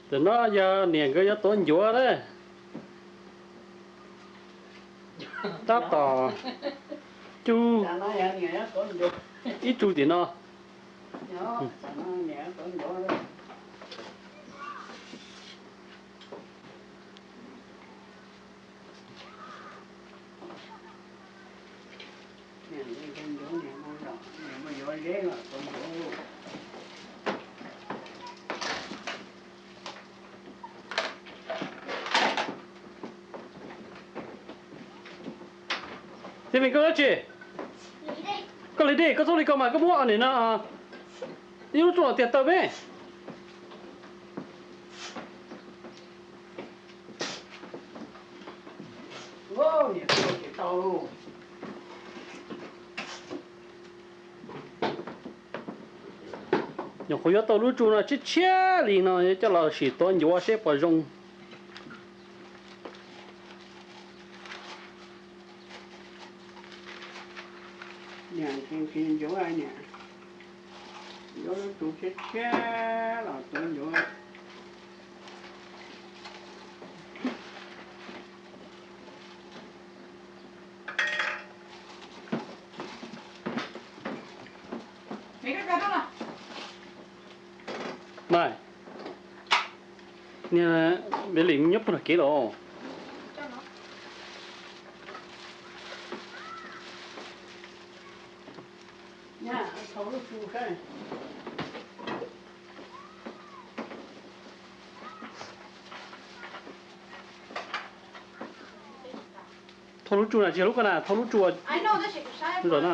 Tam no yog niam nkawd yuav tuav ncuav na. Tab tom cug ib tug tim no. Tij Vim, koj dab tsi? Koj li dej, koj txhob li ko mas koj muab os nim no. Ib lub rooj los tiag taw peb. Nyuam qhuav yuav tau lub tsu no tshiab tshiab li no, yuav coj los sim tuav ncuav seb puas zoo. Yuav lub tsu tshiab tshiab los tuav ncuav. Mas, niag Npe Lim nyob puag nram kev los. Thauj lub tsu na, tsis yog lub ko na, thauj lub tsu. Lub zos na.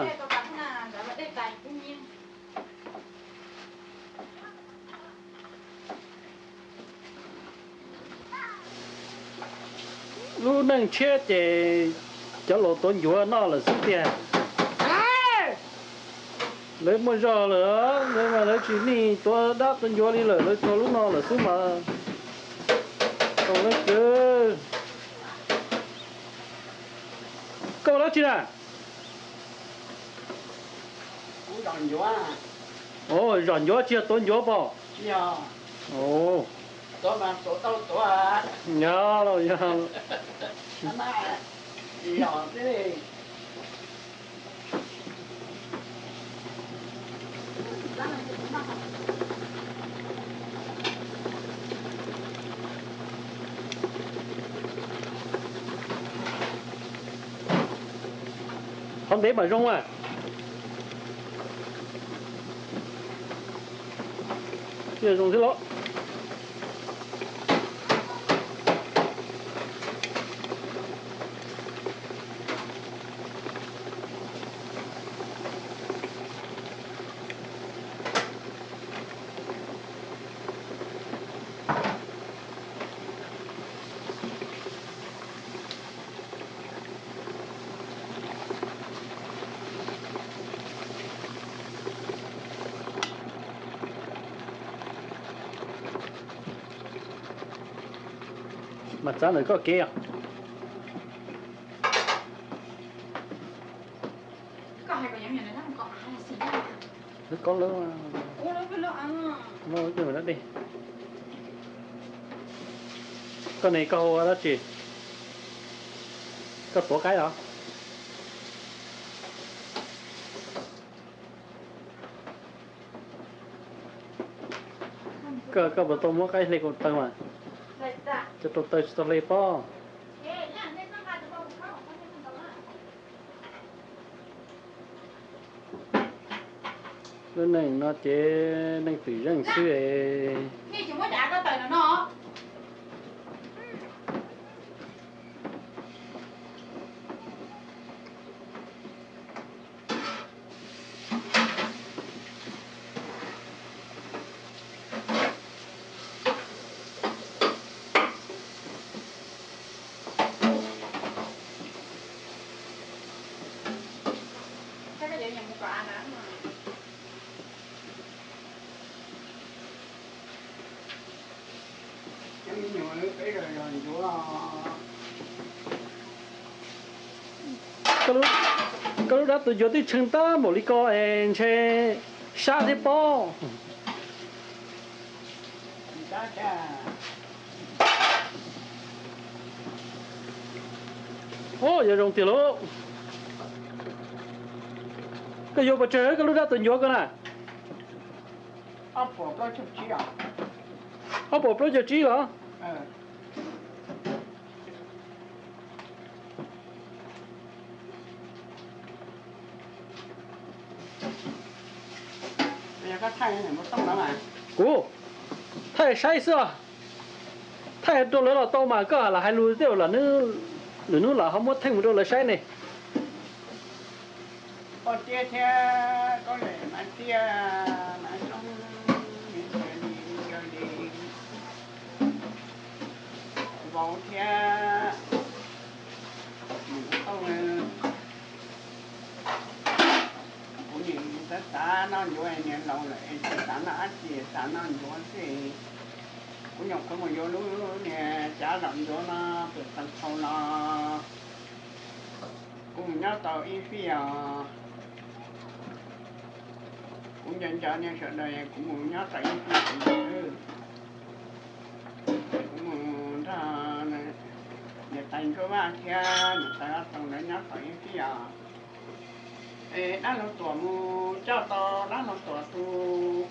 Lub neej tshiab ces cov laus tuav ncuav noj lawm xwb tiag. Lawv muaj zog lawm, lawv mas lawv tsis nij tuav dab tuav ncuav li lawm, lawv tsuas lub no lawm xwb mas. Tau lawv kawg. Koj ua dab tsi na? Zom ncuav tsis yog tuav ncuav pom. Yog los yog. Qhov ntev mas zoo a. Zoo thiab los. Mas txav ntawm koj kev os. Lawv koj lawm, muab ib tug dab dej. Koj ne koj hu ua dab tsi? Koj tuav qaib los? Koj, koj puas tau muab qaib hle kaum taw mas? Cov rau taw tsis tau hle pob. Lub neej no ces neeg twm zeej xwb es. Koj lub dab tuav ncuav twb tshee tab npaum li ko es ntshe sab thiab pob. Ua, yuav zoo tiag lauj. Koj yuav pes tsawg koj lub dab tus ncuav ko na? Ob puas plaub caug tsib los? Kuv thaij saib xwb os. Thaij rau lawv los tau mas koj lam hais lus tej lwm hnub los ho muab theej mus rau lawv saib ne. Poj Tiab thiab Koob Lem, Maiv Tiab, Maiv Xoob, Maiv Tiab li, Maiv Tiab li, Vauv thiab Mus Tooj, kuv nim xav xav noj ncuav, niag laus lawm es tsis xav noj dab tsi, xav noj ncuav xwb. Kuv nyuam qhuav mus yuav lub niag cav zom ncuav no pem Xeev Phau los, kuv mus nyob tau ib fij os. Kuv nco nco nej sawv daws, kuv mus nyob tau ib fij, kuv mus nrog niam tais Ntsuab Vaj thiab niam tais Vaj Toog lawv nyob tau ib fij os. Es dab laug Tuam mus coj tau dab laug Tuam tus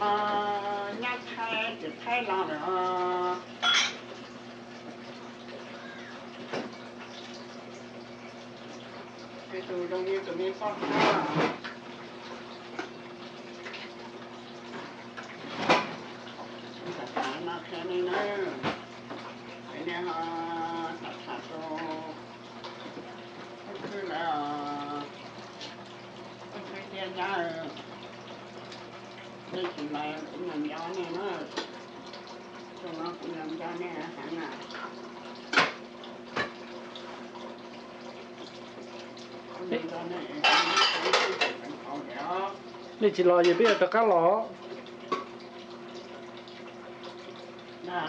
no nyab Thaib, ces Thaib los lawm os. Tus zoo li tus me poj Tiab, tham tham no qhia nej na, es nej ho tham tham rau Tub Khwb lawv, Tub Khwb thiab nyab, nej tsis lais kuv nco nco nej na, xyoo no kuv nco nco nej heev na. Nej tsis los ces peb yuav rov qab los.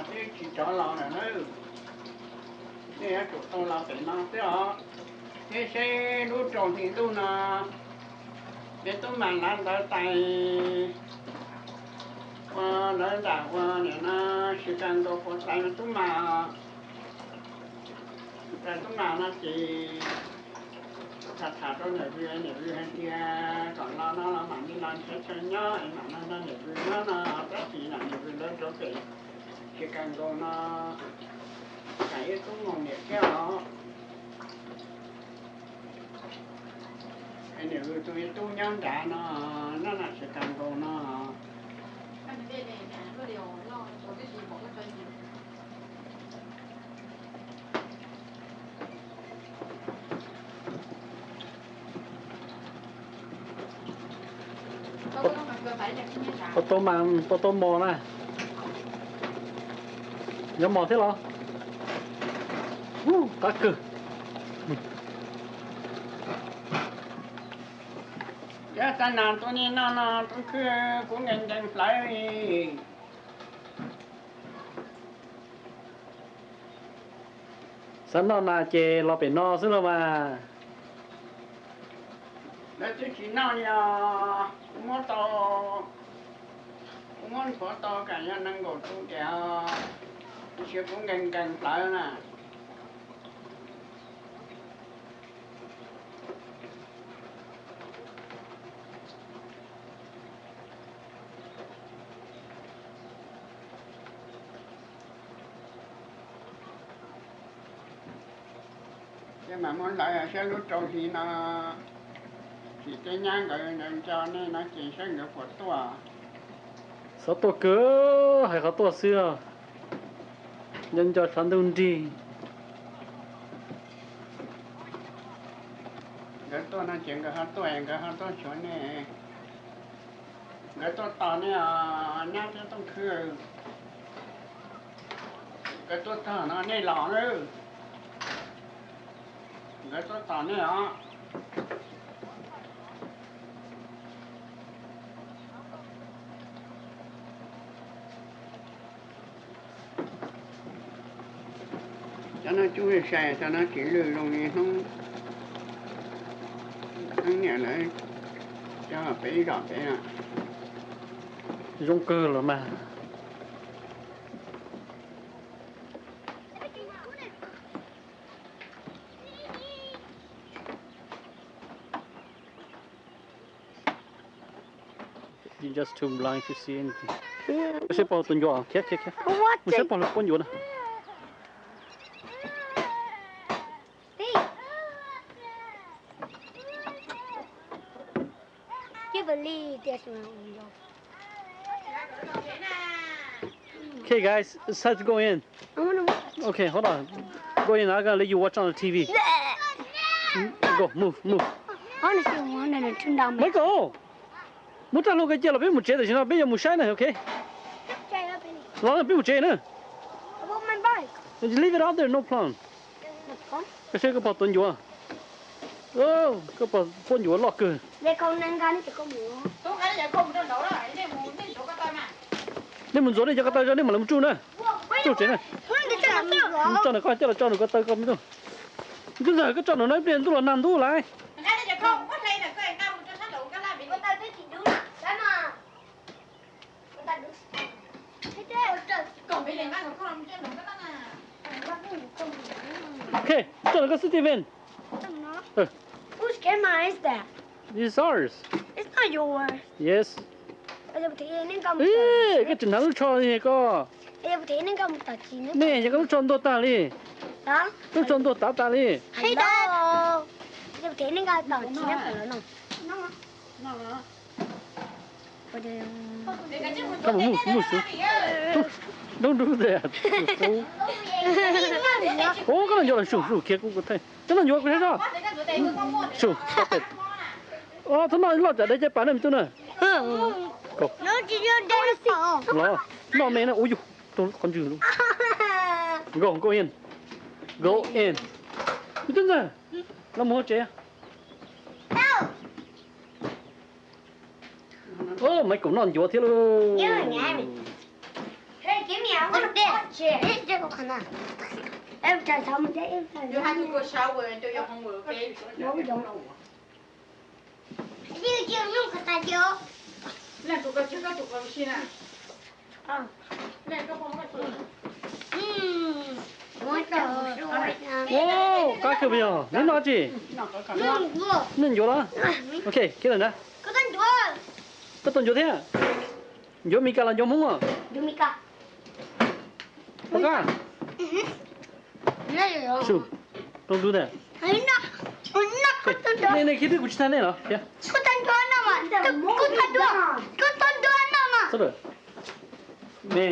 Twb tsis rov los lawm na, nej yuav tsum tau los pem no xwb os. Thiab seb lub rau hli ntuj no, peb tub mas lav ntawv tais ua lawv nram ua nim no Chicago puas tais tub mas, tais tub mas no ces tham tham rau niam Vwm, niam Vwm hais tias kom los no los mam li los nrhiav chaw nyob es mam los nrog niam Vwm nyob no, tab sis niam Vwm lawv rau pem Chicago no, tsam ib tub mus niam thiab os. Es niam Vwm tus ib tub nyob nrad no, nyob nram Chicago no. Tau tau mas, tau tau mos na. Nyob mos thiab los? Qab kawg. Yog tas nas tus ni no no Tub Khwb kuv nkees nkees plawv li. Xav noj nas ces los pem no xwb los mas. Lawv twb tsis noj li os, kuv muab tau, kuv muab nthuav tau kam yog nees nkaum tus tias, tiam sis kuv nkees nkees plawv na. Ces mam muab hlawv saib lub rau hli no, tsis tej nyab nkawd nco nej no ces saib nkawd puas tuaj. Xav tuaj kawg, hais qhov tuaj xwb, nco nco tshav ntuj nrig. Nkawd tuaj no ces nkawd ho tuaj, nkawd ho tuaj xyuas nej. Nkawd tuaj tos nej os, nyab thiab Tooj Khwb. Nkawd tuaj tog no nej los lawm. Nkawd tuaj tos nej os. Cov no cub sai, cov no tsis lwj zoo li hnub, hnub niam lawv cov pem zos pem no. Zoo kawg los mas. You're just too blind to see anything. Mus saib pog tus ncuav, khiav khiav khiav. Mus saib pog lawv puab ncuav na. Okay, guys, it's time to go in. Okay, hold on. Go in, I'm gonna let you watch on the T V. Go, move, move. Michael, muab raj hluas kag cia los peb mus tsev tam sim no, peb yuav mus saib na, okay? Los peb mus tsev na. Leave it out there, no problem. Koj saib koj pog tuav ncuav. Koj pog puab ncuav loj kawg. Nej mus ntxuav nej cov ko taw, nej mam li mus tsuj na. Tsuj tsev na. Tso nws koj coj los tso nws ko taw ko me tub. Ntuj ntxawg, koj tso nws no ib pliag ntuj los nag ntub lawm. Okay, tso nws koj Steven. Whose camera is that? It's ours. It's not yours. Yes. Koj tsis hnav lub tsho li koj. Nej, yog koj lub tsho ntuag tag li. Lub tsho ntuag tav tas li. Koj mus mus mus xwb. Don't do that. Ub, koj noj ncuav los, su su khiav kuv kuv thaij. Koj noj ncuav kuv saib tso. Su, stop it. Ob, txhob noj loj tsam dai caj pas na me tub na. Los, noj me na, ub yug, qhov ntswg. Go, go in. Go in. Me tub ntxawg, los mus hauv tsev. Ub, Michael noj ncuav thiab lauj. Ub, qab kawg puas yog? Neb noj tsi? Noj ncuav los? Ok, kiv lawm ntag. Koj tau ncuav thiab? Ncuav Mes Kas los ncuav Hmoob os? Pov qab. Su, don't do that. Nej, nej khiav twb kuv tsis thaij nej los.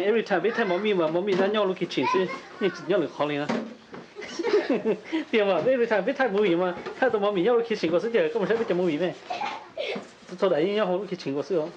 Every time peb thaij mov mij mas mov mij nyob lub kitchen xwb, yeej tsis nyob lwm qhov li na. Tiag mas, every time peb thaij movie mas thaij tau mov mij nyob lub kitchen ko xwb, ces koj mus saib peb cov movie me, txhua daim yeej nyob hauv lub kitchen ko xwb os.